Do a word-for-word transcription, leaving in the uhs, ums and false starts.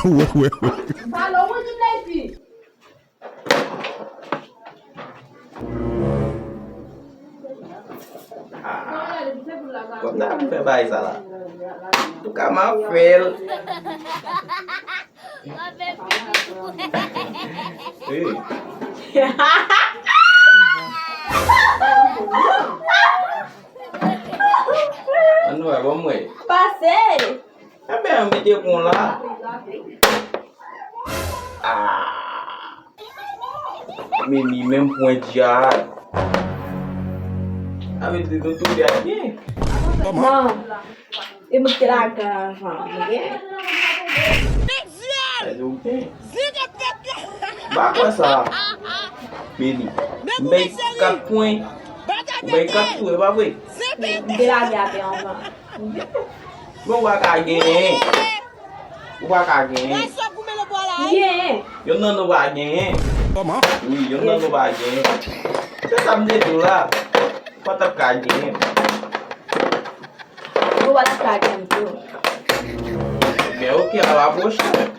Wè, wè, wè. Kòm nan ap fè bagay sa la. Antouka, m ap fè l. Wi. Ann wè, ban m wè. Pase! Enben, mete pon la. Ah. Men li menm pwen djad. Sa vle di nou toude a byen. Non. E mwen ki te lage avan, ok? Sa di ou byen. Ba kwè sa. Meli. M bay kat pwen. M bay kat tou, e pa vre? M te lage atè anvan. Bon, w pa ka genyen. Ou pa ka genyen. Genyen. Youn nan nou pa genyen. Kòman? Wi, youn nan nou pa genyen. Se sa m te di w la. Ou pa t ap ka genyen. Ou pa t ap ka genyen tou. Men ok, a la pwochèn.